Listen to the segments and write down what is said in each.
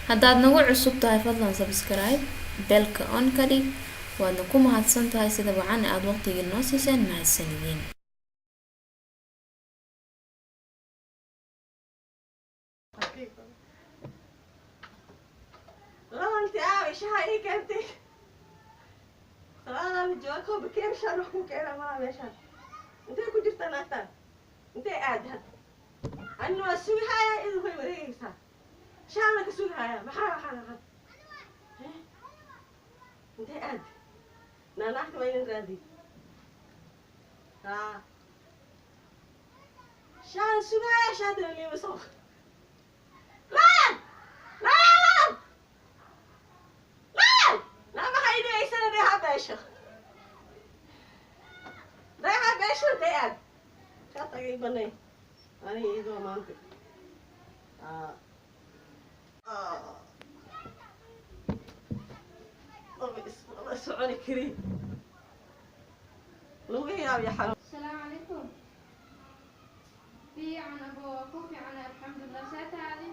Haddaad nagu cusub tahay, fadlan subscribe, bell-ka on ka dhig. Waadna ku mahadsan tahay sida wacan aada waqtigii noo siiseen. Mahadsanidin. Lalanti aawi shaha ii keentay. Salaadaada jooga koo bakeeri shaan wax ku keena malaha meeshaan. Intay ku jirtaa naagtaan? Intay aad hadda? Anina waa sugi hayaa, idin way wareegaysaa. Shahan laga sugi hayaa. Maxaa waxaan ahaa? Intay aad? Naa naagta waa inan raadiy. Haa. Shahan sugi hayaa, shaadana liima soo. Lalan! Lalan! Lalan! Lalan! Naa maxaa ii dhigaysana dheeha beesho? Dheeha beesho intay aad? Kaa tagay banay. Aniga iyadoo maanta. Aa. Aa. Lama soconi karin. Lagu yaab ya xanuun. السلام عليكم. Fiican abo, ku fiican, alxamdulilah. See taadi?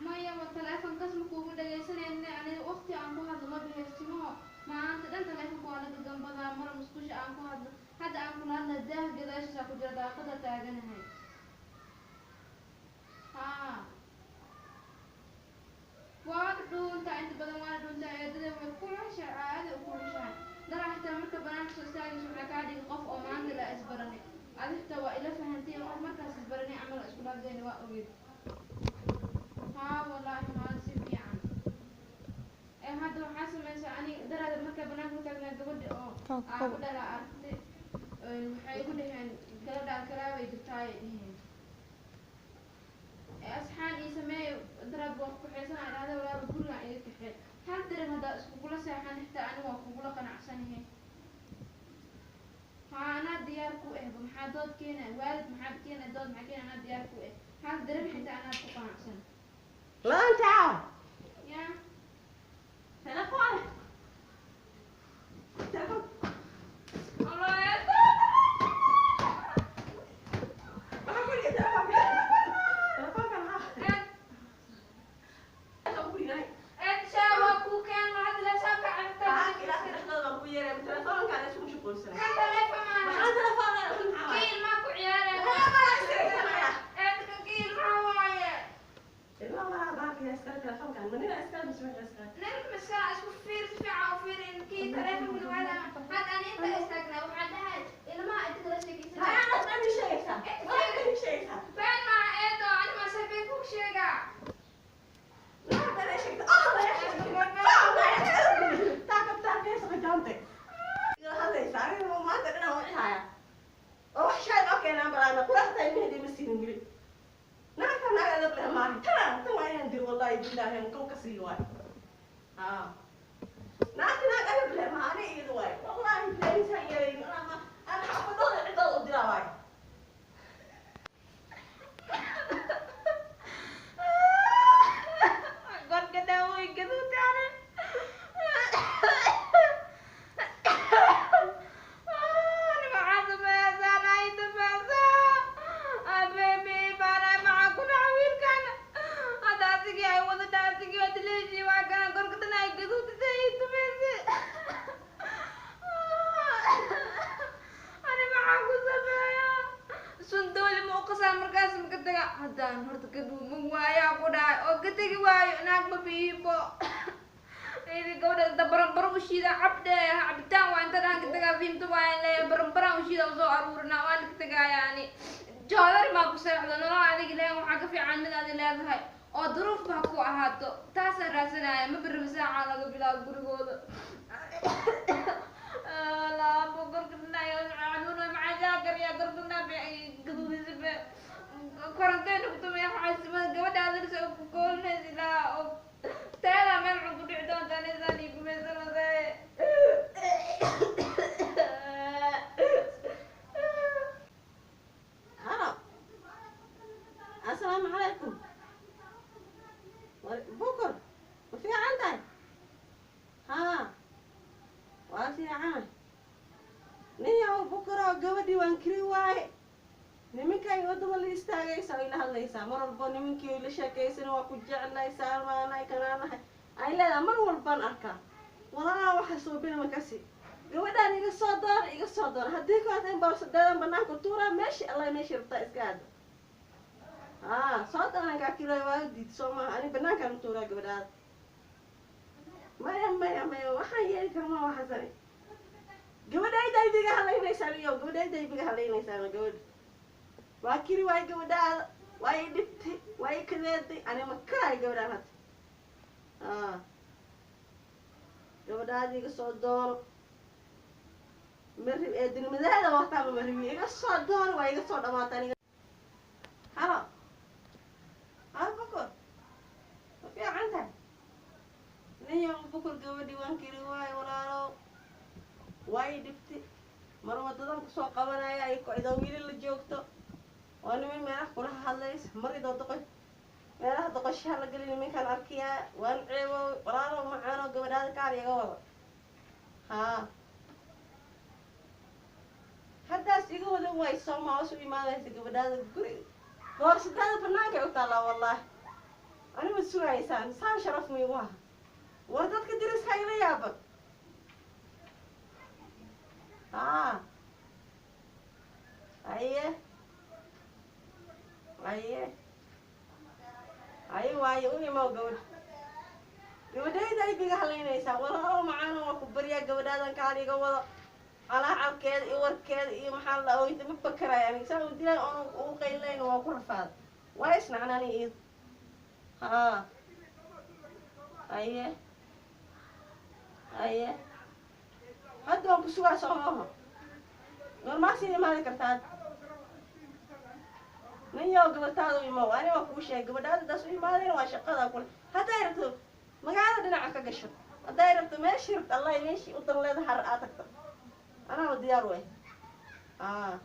Maya, wa taleefonkas ma kuugu dhagaysanayne. Aniga waqti aan ku hadlo ma bihaystimoho. Maanta dhan taleefonka waa laga gambadaa. Mar musqusha aan ku hadlo, hadda aan kula hadla daah gadaashiisa ku jira, daaqada taaganahay. Haa, waa dhuuntaa inta badan, waana dhuuntaa. Eedada way kulushahay, caadi u kulushahay. Dara xitaa marka banaanka soo istaagayso waxaa kaa dhigi qof oo maanta la isbaranay. Adi xitaa waa ila fahantay, qof markaas isbaranay camal isku dhaafdayna waa ogeed. Haa, wallaahi maa si fiican. Ee hadda waxaa samaysaa, aniga daraada marka banaanka u taagnaa gabadha oo aan ku dhalaa aragtay, waxay igu dhaheen gabadhaan kalaabay jirtaayay dheheen. Asxaan ii sameey, daraad waa ku kaxaysanaa dhahda. Walaaba gurigaan iga kaxee. Hal darin haddaa iskugula seexan xitaa aniga waa kugula qanacsanahay. Haa, anaa diyaar ku ehba. Maxaa dood keena waalid? Maxaa keena dood? Maxaa keena? Anaa diyaar ku eh. Hal darin xitaa anaa ku qanacsan. Lalanti aawi. Ya. Telefoon. Telefoon. Allah. Maxaa ku dhigay telefoonka? Telefoonka maxaa? Ku dhigay. Eed shaa waa kuu keen hadda la soo kacay. Maxaa ilaa ka dhexdooda baan ku yeeray telefoonkaan isku mashquulsanay. Kan telefoon Maxaa maaha. telefoon maxaa waaye? Kiil maa ku ciyaaraya. Maxaa baa istiraysanaya? Eed ka kiil maxaa waaye? Ilmaha malaha bahalka iskale telefoonkan. Ma nina iskale mise waxaa iskale? Nin maskala isku fiir, si fiican u fiirin kii taleefonka wada. Hadda ani inta istaagnaa waxaan dhahay ilmaha inta kala sheekaysanaya. Maxaa dhan ii sheegaysaa? Maxaa dhan ii sheegaysaa? Been maa eedo, ani ma been ku sheegaa. Maxaa dhan ii sheegtay? Oh, ma ii sheegtay. Taaka taaka soo jaantay. Ila hadlaysaa aniga maanta dhan aan wici hayaa. Oo wax shaay noo keenaan balaana quraxda ilmahedii ma siinin weli. Naagta naag adab leh maaha. Tana tan waa inaan diro, wallaahi billaahi aan kow ka sii waay. Haa. Naagta naag adab leh maaha, aniga iyadu waay. Wallaahi billaahi insaan yeelayn ama aan xaafadooda ciddooda u diraa waay. Gorgada way gaduudaan. Maxaa sameeysaa? Ay dameysaa. Abeebe baana maxaa ku dhaca wiilkan? Hadda asigii ay wadata, asigii waa dileeshii, waa kana gorgadan ay gaduudisay ay dumeysay. Ani maxaa ku sameeyaa? Sundooli ma u qasaa? Markaas maka taga haddaan horta ka dhuuman waayaa ku dhacay oo ka tegi waayo naag ma biibo. Idi gabadha inta baranbaro u shiida cabde cabitaan waa inta dhaan ka tagaa fiimto waayaan leeyahay baranbaraan u shiida usoo aruurinaa waan ka tagaaya. Ani joodari maa ku seexdo nolol adiga leeyahay waxaa ka fiican mid adi leedahay oo duruufba ha ku ahaato. Taasaan raadsanaya ma berri saacaa laga bilaabo gurigooda. Laabo gorgornayo xanuun maxaa shaakariya gorgornaa gaduudisa koronteena ku tumaya xaasimada gabadha adarsa ku koolinaysa ilaa oo teeda meel xun ku dhici doonta nisaan iyo gumaysanase. Halo. Assalaamu calaykum. Bukar, ma fiican tahay? Haa, waa fiican. Nin yahow Bukaroo, gabadhii waan kiri waaye. Niminka Nimankay waddada la istaagaysaa, ila hadlaysaa mar walba. Nimankii la sheekaysana, waa ku jeclahay, saalmaanahay, kanaanahay ay leedahay. Mar walbaan arkaa. Walaalaa, waxa suubina makasi gabadhaan iga soo doona, iga soo doona. Haddii kaata in boorsadeedan banaanka tuuraa, meeshii Allah meeshii rabtaa iska aado. Aa soo doonan kaa kilay, waa diid soo maaha. Ani banaankaan u tuuraa gabadhaada. Maya, maya, maya, waxaan yeeli karma waxaasani. Gabadhayda ibiga hadlaynaysaan iyo gabadhayda ibiga hadlaynaysaan. Gabadha waa kiri waay, gabadhaada waa i dhibtay, waa i kadeeday. Ani ma karaay gabadhaan hadda. Aa gabadhaada iga soo doono, marib eedinimadaada wataaba maribi iga soo doono, waa iga soo dhamaata aniga. Halo, halo, Bukor, ma fiican tahay? Ninyow Bukor, gabadhi waan kiri waayo, walaalow, waa i dhibtay. Mar wadadan kusoo qabanaya ay idoo wiili la joogto, waa niman meelaha kula hadlaysa. Mar idoo doqo meelaha doqoshaha la geli, nimankaan arkayaa, waan ceebo. Walaalow macaano, gabadhaada kaar iga wada. Haa, haddaas iga wadan waay, sooma hoos u imaanaysa gabadhaada guri, boorsadaada banaanka ay u taallaa. Wallaahi anima sugaysaan saan sharaf miigu aha. War dadka diriska ila yaaban. Haa, haye, haye, haye, waayo u imow gabadh. Gabadhayda ay biga halaynaysaa. Walaalo macaano, waa ku baryaa, gabadhaadan kaal iga wado. Calaacalkeeda iyo warkeeda iyo maxaa la ooyinta ma bakaraya aniga. Saa u dilay oon ugu qaylinayno, waa ku rafaada, waa isnacna aniga iyada. Haa, haye, haye, hadda waan ku sugaa soo maaha? Goormaasii imaadi kartaa nin yow? Gabadhaada u imow. Ani waa kuu sheegay, gabadhaada daas u imaadayna waa shaqada kule. Hadday rabto magaalada dhinaca ka gasho, hadday rabto meeshii rabto, Allah meeshii u dan leeda har aad tagto, anaa diyaar wey. Aa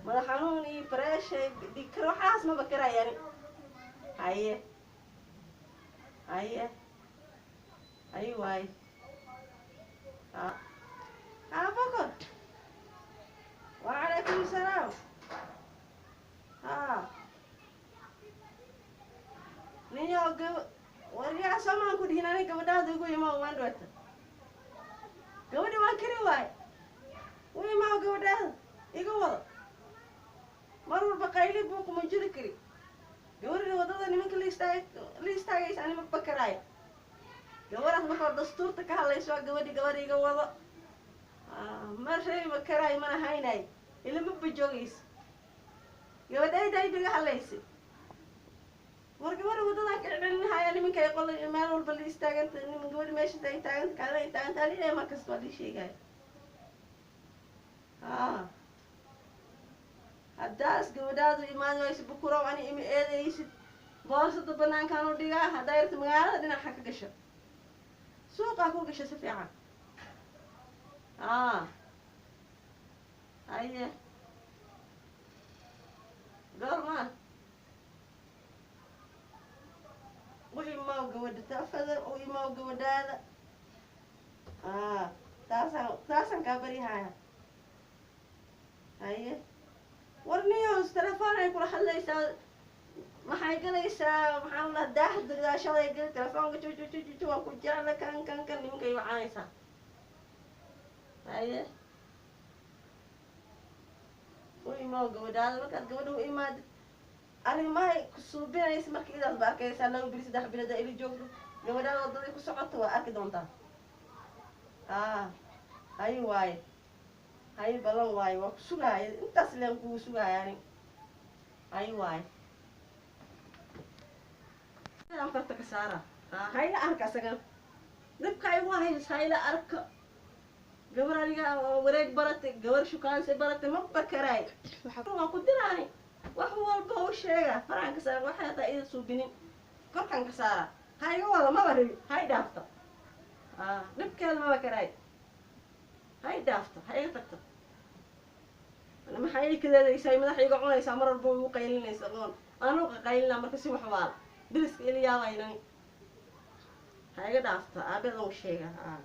madax xanuun iyo bareesha dhikar waxaas maba karayani. Haye, haye, haye, waaye. Haa, Bokor, wacalaykum salaam. Haa, ninyow gaba waryaa, soomaan ku dhihin ani gabadhaada igu imow? Waan dhawata gabadhi, waan kari waaye. U imaw gabadhaada, iga wado. Mar walba qayli buuq ma jiri kari. Gabadhi wadada nimanka la istaag la istaagaysa, ani ma bakaraayo gabadhaas. Marka hore dastuurta ka hadlayso waa gabadhi, gabadha iga wado. Ma reebi ma karaayo, mana haynayo, ila ma bajoogayso. Gabadhayda ibiga hadlaysa. War gabadha wadadaan ka celcelinahaya, nimanka ay qol meel walba la istaaganta, niman gabadha meesha ay taaganta, kaada ay taaganta ali mar kasta waa lii sheegaya. Haa, haddaas gabadhaadu imaadi wayso, Bukurow, ani ima eedaysid. Boorsada banaankaan u dhigaa. Hadday rabto magaalada dhinaca ka gasho, suuqaa ku gasho si fiican. Haa, haye, goormaa u imaw gabadha tafada, u imaw gabadhaada. Aa taasaan taasaan kaa baryahaya. Haye, war niyows, telefoon ay kula hadlaysaa, maxay galaysaa? Maxaa la daahda gadaashaday gali telefoonka ju ju ju ju ju, waan ku jecla, kan kan kan, nimankay wacanaysaa. Haye, u imaw gabadhaada. Markaad gabadha u imaadid, arrimahay ku suubinaysa marka idaas ba arkaysaa. 2 bili, 3 bil haddaa ila joogto, gabadhaada wadadii ku socoto waa arki doontaa. Haa, haye, waaye, haye, balan waaye, waa ku sugaaya. Intaas leen kugu sugaaya ani. Haye, waaye, farta ka saara. Haa, hayla arka asagan dhibka igu hays, hayla arka. Gabar aniga oo wareeg baratay, gabar shukaansi baratay, ma bakaraay. Waan ku diraani, wax walba u sheega, faraan ka saara. Waxay hataa ida suubinin, korkaan ka saara. Ha iga wada, maba rabi, ha i dhaafto. Aa dhibkeeda maba karaay, ha i dhaafto, ha iga tagto. Maxaa ii kadeedaysaa? Madaxa iga cunaysaa, mar walba igu qaylinaysa oon anuga qaylina. Marka si wax waala diriska ila yaabaynani, ha iga dhaafto. Aabeedan u sheega. Aa